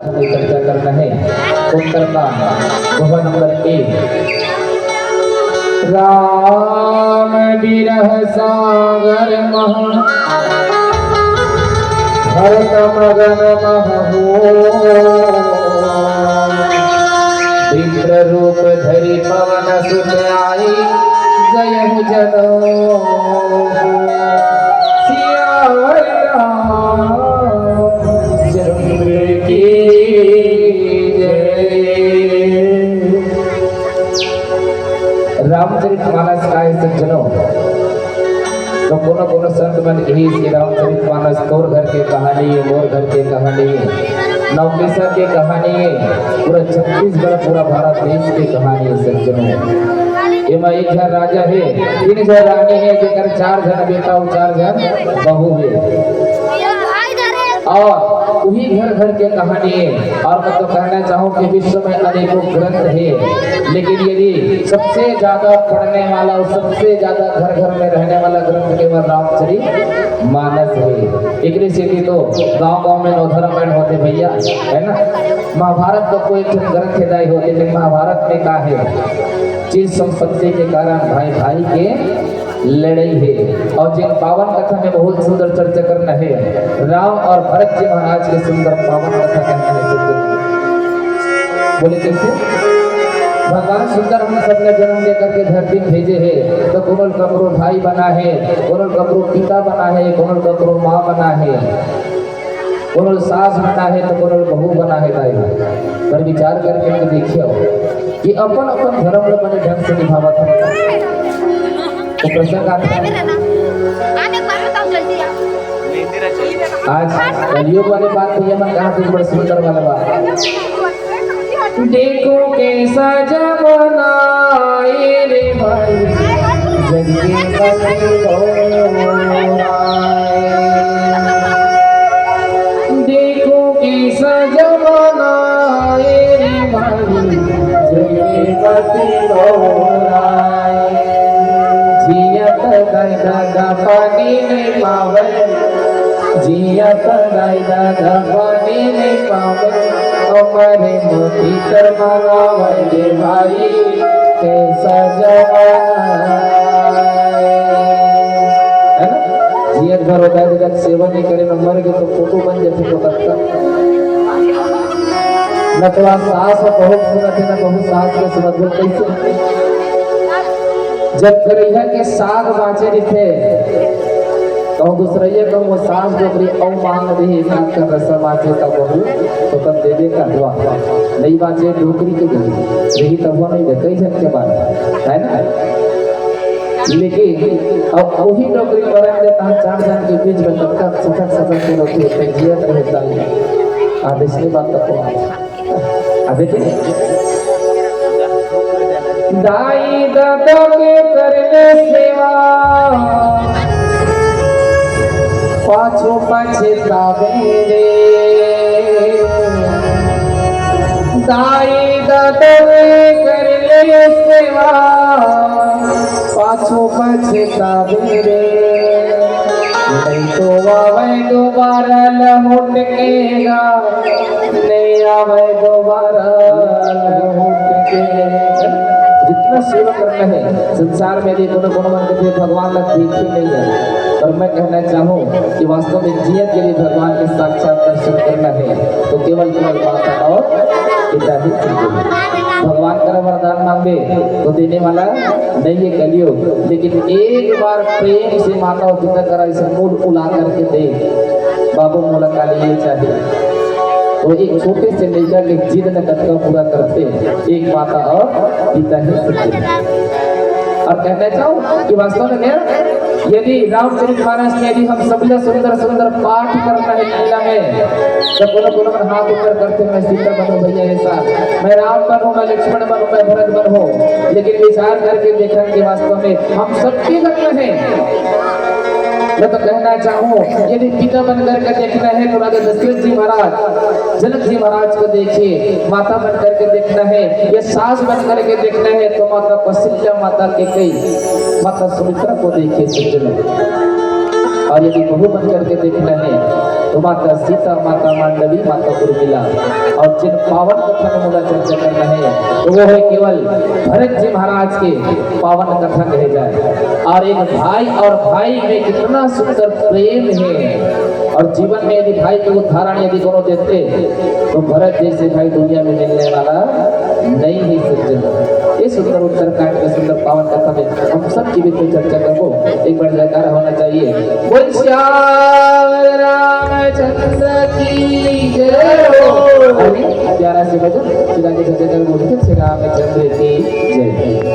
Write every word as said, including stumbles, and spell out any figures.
चर्चा करना है। उत्तर का दोहा नंबर एक। राम विरह सागर महा भरत मगन महबूब। विप्र रूप धरि पवन सुत आई गयहु जनऊ। सियावर रामचंद्र की जय। रामचरित मानस का है सज्जनों, तो कोनो कोनो संत मन कहिस कि रामचरित मानस तोर घर के कहानी है, मोर घर के कहानी है, नवकिशोर के कहानी है, पूरा छत्तीसगढ़, पूरा भारत देश के कहानी है सज्जनों। एमा एक झन राजा है, तीन झन रानी है, जेकर चार झन बेटा अउ चार झन बहू है। और वही घर घर के कहानी है। और मैं तो कहना चाहूँ कि विश्व में अनेकों ग्रंथ है, लेकिन यदि सबसे ज्यादा पढ़ने वाला और सबसे ज्यादा घर घर में रहने वाला ग्रंथ केवल रामचरित मानस है। एकरे सेती तो गांव गांव में नवधा रामायण होथे भैया, है ना। महाभारत तो कोई ठन ग्रंथ नहीं हो, लेकिन महाभारत में का है, चीज संपत्ति के कारण भाई भाई के लड़ई हे। और जेन पावन कथा में बहुत सुंदर चर्चा करना है, राम और भरत जी महाराज के सुंदर पावन कथा कहना है सुंदर। बोले कैसे? भगवान सुंदर हम सबके जन्म दे करके धरती में भेजे हे, तो कोनो ल ककरो भाई बना है, कोनो ल ककरो पिता बना है, कोनो ल ककरो माँ बना है, कोनो ल सास बना है, तो कोनो ल बहू बना है दाई। पर विचार करके के देखियो कि अपन अपन धर्म ल बने ढंग से निभावत है। तो प्रसंग आता है। आज कलयुग वाले बात भैया मन कहा थे, बड़ा सुंदर वाला बात। देखो कैसा जमाना आए रे भाई, जग के बदल हो रहा है। देखो कैसा जमाना आए रे भाई, जग के बदल हो रहा है। जियत दाई ददा पानी नहीं पावे, जियत दाई ददा पानी नहीं पावे, हमारे मोती कर मनावे रे भाई, कैसा जमाना है। है ना? जियत भर होता है, जब सेवा नहीं करे ना, मर गए तो फोटो बन जाते तो तब तक। न तो आज सास और बहू सुनत है, न बहू सास के सुनत, बोल कैसे? जब करैया के साग बाँचे रहिथे, कहूँ दूसरैया कहूँ वो सास डोकरी अउ मांग देही, साग कर रसा बाँचे त बहू, तो तब देबे का हुआ। नहीं बाँचे डोकरी के देही, देही तब वो नहीं दे, कई झन के बात, है ना? लेकिन अब वही डोकरी मरन दे, तहाँ चार झन के बीच में तब तक सटक सटक के रोटी होते, जियत रहता है। आप इसलिए बात करते हैं। अबे तो दाई ददा के करले सेवा, पाछू पछतावे रे। दाई ददा के करले सेवा, पाछू पछतावे रे। नहीं तो आवे दोबारा लहुट के गा, नहीं आवे दोबारा लहुट के। जितना सेवा करना है संसार में, यदि कोनो कोनो मन के भगवान ला देखे नहीं है, पर मैं कहना चाहूँ कि वास्तव में जियत के लिए भगवान के साक्षात दर्शन करना है, तो केवल केवल माता और पिता ही चीज है। भगवान करा वरदान मांगे तो देने वाला नहीं है कलयुग, लेकिन एक बार प्रेम से माता और पिता करा इसे मूल उला करके दे, बाबू मोला काली ये चाहिए। वो एक छोटे से लड़का के जिद न कतका पूरा करते, एक माता और पिता ही सत्य। और कहना चाहूँ कि वास्तव में क्या, यदि रामचरित मानस में यदि हम सबले सुंदर सुंदर पाठ करना है लीला में, तो कोनो कोनो मन हाथ ऊपर करते, मैं सीता बनूं भैया ऐसा, मैं राम बनूं, मैं लक्ष्मण बनूं, मैं भरत बनूं। लेकिन विचार करके देखा कि वास्तव में हम सबके घर में है। मैं तो कहना चाहूँ, यदि पिता बन करके देखना है तो राजा दशरथ जी महाराज, जनक जी महाराज को देखिए, माता बन करके देखना है या सास बन करके देखना है तो माता कौशल्या, माता कैकेयी, माता सुमित्रा को देखिए सज्जनों। और यदि बहू बन करके देखना है माता सीता, माता मांडवी, माता उर्मिला। और जिन पावन कथा में मोला चर्चा करना है, तो वो है केवल भरत जी महाराज के पावन कथा कहे जाए। और एक भाई और भाई में कितना सुंदर प्रेम है, और जीवन में यदि भाई के उदाहरण यदि कोनो देते, तो भरत जैसे भाई दुनिया में मिलने वाला नहीं है सज्जन। ये सुंदर उत्तरकांड का सुंदर पावन कथा में हम सब जीवित में चर्चा करबो। एक बार जयकारा होना चाहिए। बोल श्याम